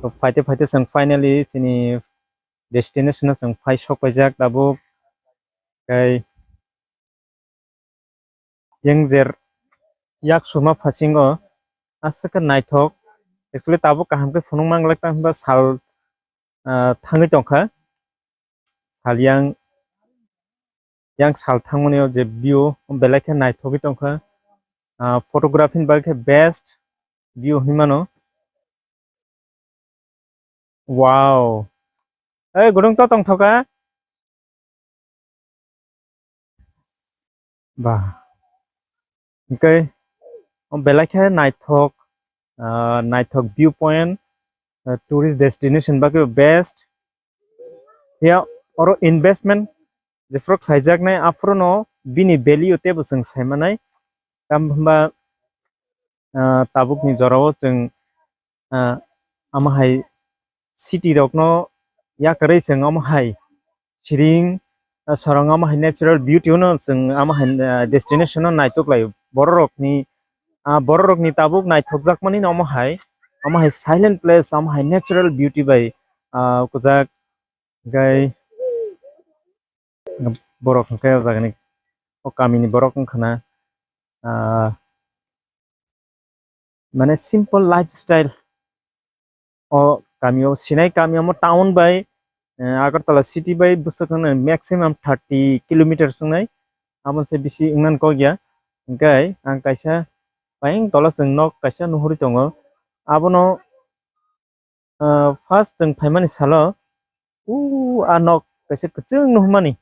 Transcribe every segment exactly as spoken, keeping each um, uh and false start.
To phaite phaite chwng finally chini destination o chwng phai sok paijak tabuk. Tei yang jer yak suma phasingo aswk khe naithok. Actually tabuk kaham khe phunuk manglak, tamo hwnba sal, ah, thangwi tongkha. Sal yang, yang sal thangmani o je view belai khe naithogwi tongkha. Ah, photography ni bagwi khe best view hinwi mano. Wow. Ei, gurung to tongthoka? Ba. Hwnkhe, o belai khe naithok, ah, naithok view point, ah, tourist destination bagwi best. Ya, oro investment jephuru khlaijaknai, aphuru no bini value teibo chwng sai manai. Tamo hwnba, ah, tabukni jorao chwng, ah, amo hai city rokno yakarwi chwng amo hai siring, ah, sorong amo hai natural beauty no chwng amo hai, ah, destination no naitok lai. Borok rokni, ah, borok rokni tabuk naithokjakmani no amo hai, amo hai silent place, amo hai natural beauty bai, ah, kujak. Hwnkhe borok hwnkhe o jagani, o kamini borok wngkha na, ah, mane simple lifestyle o kamio sinai, kami omo town bai, eh, Agartala city bai bwswk wngkha na maximum thirty kilometers wngnai, aboni se bisi wngna kok ya. Hwnkhe ang kaisa bayang tola chwng nok kaisa nuhurwi tongo, abono ah, first chwng phaimani salo, u, a nok kaisa kwchwng nuhmani.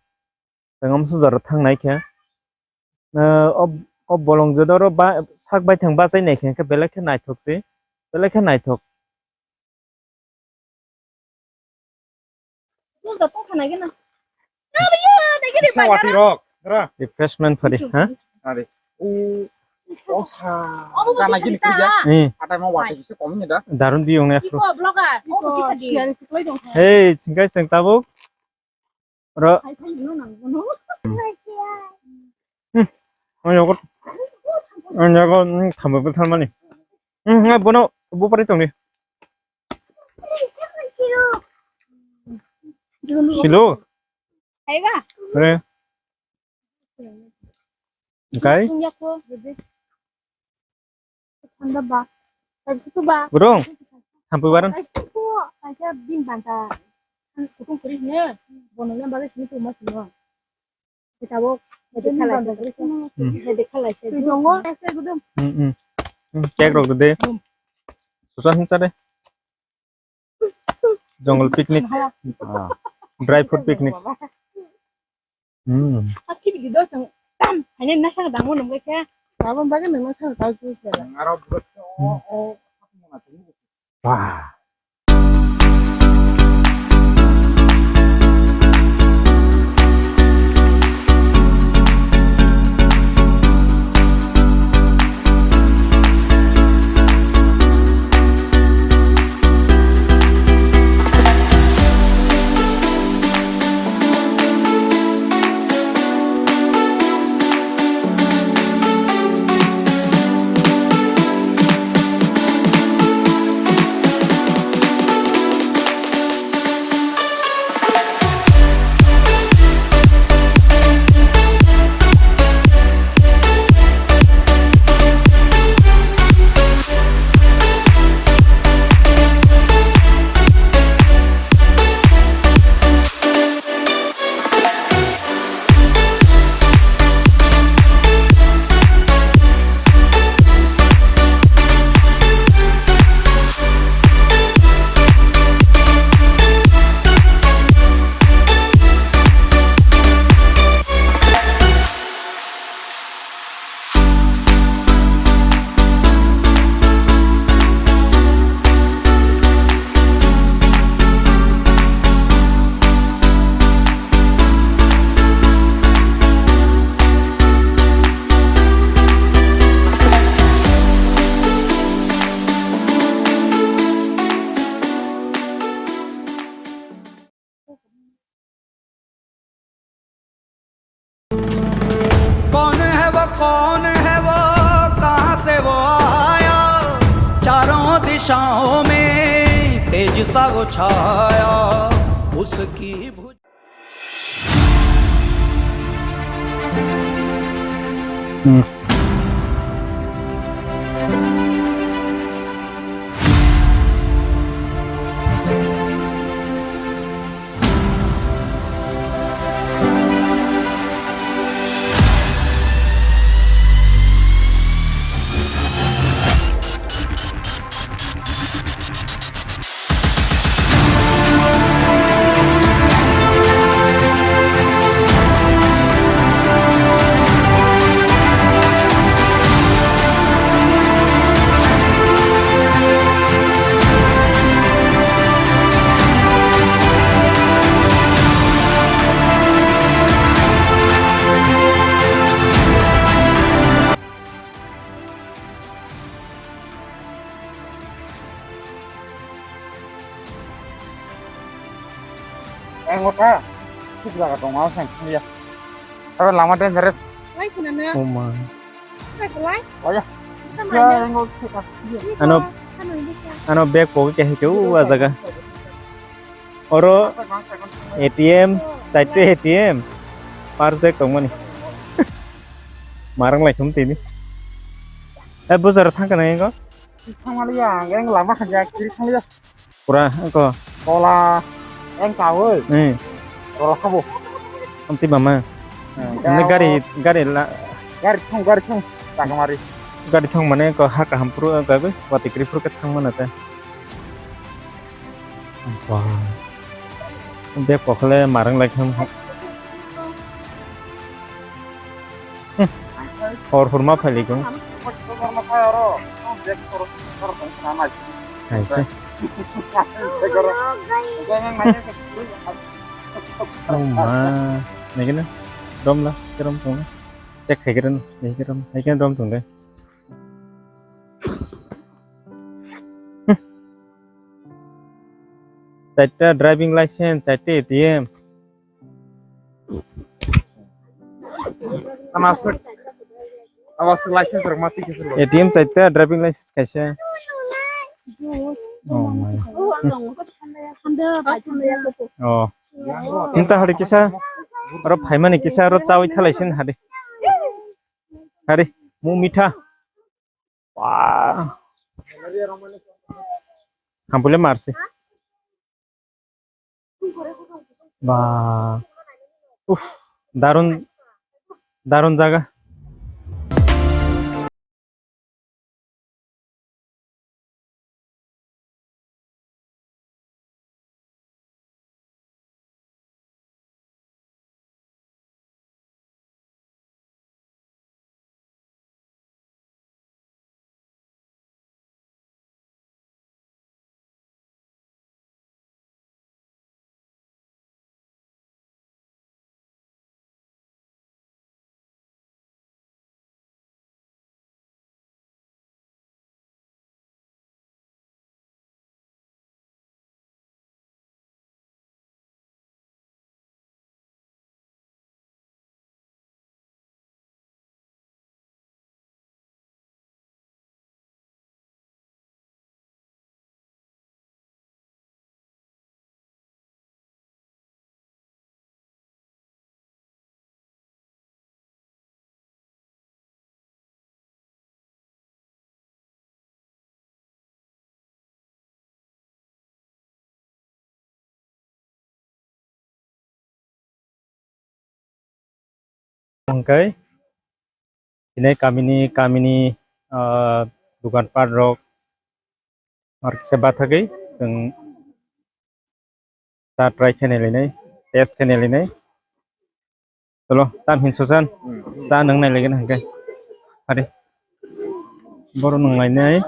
Chwng amsajaro thang nai khe. Ah, o, o bolong jodoro ba, sak baithang bachai nai khe, hwnkhe belai khe naithok se, belai khe naithok. Refreshment phari, ha? Are. U, o sa. Gana gini khuja. Hmm. Atai ma wati kisa kom ni da. Darun di yong ne. Iko vlogger. Iko siari siklai dong. Hey, singkai sing tabuk. Ro. Hmm. Oh, ya kok. Oh, ya kok, hmm, thambo bo tharmani. Hmm, ngai bono, bo pari tongni. Silo. Haiga. Re. Kai. Anda ba. Tadi situ ba. Burung. Sampai bareng. Tadi situ kaisa bin banta. Kutung kuri ne. Bono ne bagai sini tuh mas no. Kita bo. Jadi kalah sih. Hmm. Jadi kalah sih. Tui dongo. Saya gudum. Hmm, hmm. Hmm, cek rok deh. Susah nih tadi. Jungle picnic. Ah. Dry food picnic. Hmm. Akhi di do chang tam. Hanya nasa dangmo nunggu kya. Baba bagai nunggu sa tau tu kya. Wah. सा वो छाया उसकी भुज Ang kota, sik jaga tongo, ang thangya. Aro lama dangerous. Lai khna na. Oh my. Lai khna lai. Lai ya. Ano, ano bag pocket ke hike u a jaga. Oro A T M, chaite A T M, power bank tongmani. Marang lai thum tini. Eh, bujaro thang kana engo? Thangmaliya, ang lama khanja kiri thangya. Pura engko. Tola, engka oi. Hmm. Tola khabo. Amti mama. Ini gari, gari la. Gari thang, gari thang. Takamari. Gari thang mane engko ha kaham puru engko bai. Wati kiri puru ke thang mana te. Wah. Bek kokle marang lai kham. Hor hor ma phai ligo. Hai se. Oh ma. Nai kena. Dom la, kerom tong. Cek hai keren, hai keren, hai keren dom tong de. Chaita driving license, chaita A T M. Ama aswk, ama aswk license rok ma twi khe phuru. A T M chaita, driving license kaisa. Oh my. Oh. Hinta hari kisa, aro phaimani kisa, aro chawi thalaisin hari. Hari, mu mitha. Wah. Hampule marsi. Ba. Uff, darun, darun jaga. Hwnkhe, tini kamini, kamini, ah, dukan pat rok, mar kisa bathagwi, chwng cha try khe nailainai, test khe nailainai. Chwlo, tam hin Susan, cha nwng nailaigwna hwnkhe. Ari. Boro nwng lainai.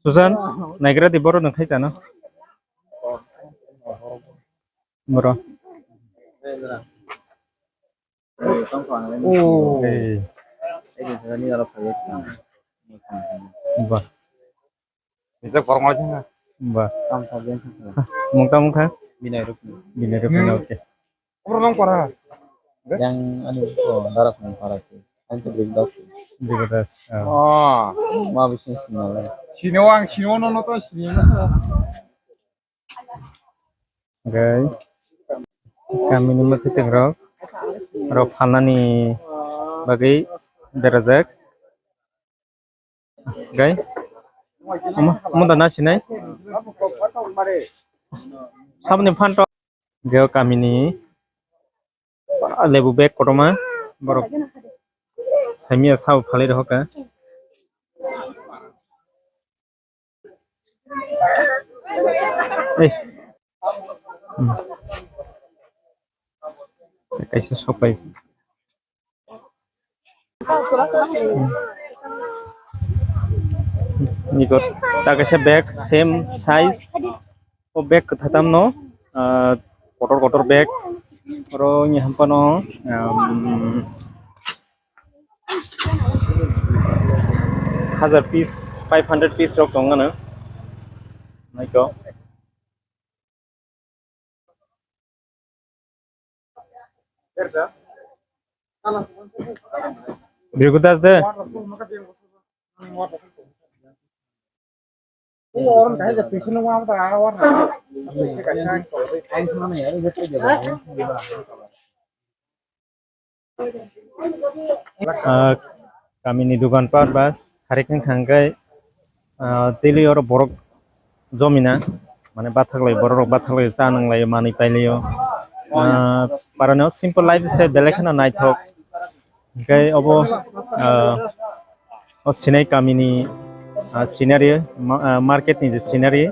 Susan, naigra di boro nwng khai chano. Boro. Oh. Hey. Ba. Rijak borok no janga. Ba. Tam sabjang. Mungta mungkha? Binai Rukni. Binai Rukni, hmm, okay. Oro nang para? Yang ani ko daras nang para si. Ang to big dog si. Big dog. Oh. Ma bising sinale. Sino ang sino no no to sino. Gai kamini mwkhwtwng rok, rok phalnani bagwi berajak. Gai omo, omo da nasinai. Saboni phanto. Gai kamini lebu bag kotorma borok saimia sao phalwi rohorkha. Ei. Hmm. Kaisa sopai. Hmm. Niko ta kaisa bag same size. O bag kwthatam no, ah, kotor kotor bag. Oro ni hampano, um, hazar piece, five hundred piece rok tong ano. Naito. Birku das de. Ah, kamini dukan pat ba sarik wng thang khe, ah, daily oro borok jomina, mane bathaklai, borok rok bathaklai, cha nwnglai, manwi pailai o. Ah, parani o simple lifestyle belai kheno naithok. Hingke obo, ah, o Sinai kamini, ah, scenery, ma-, ah, market ni je scenery,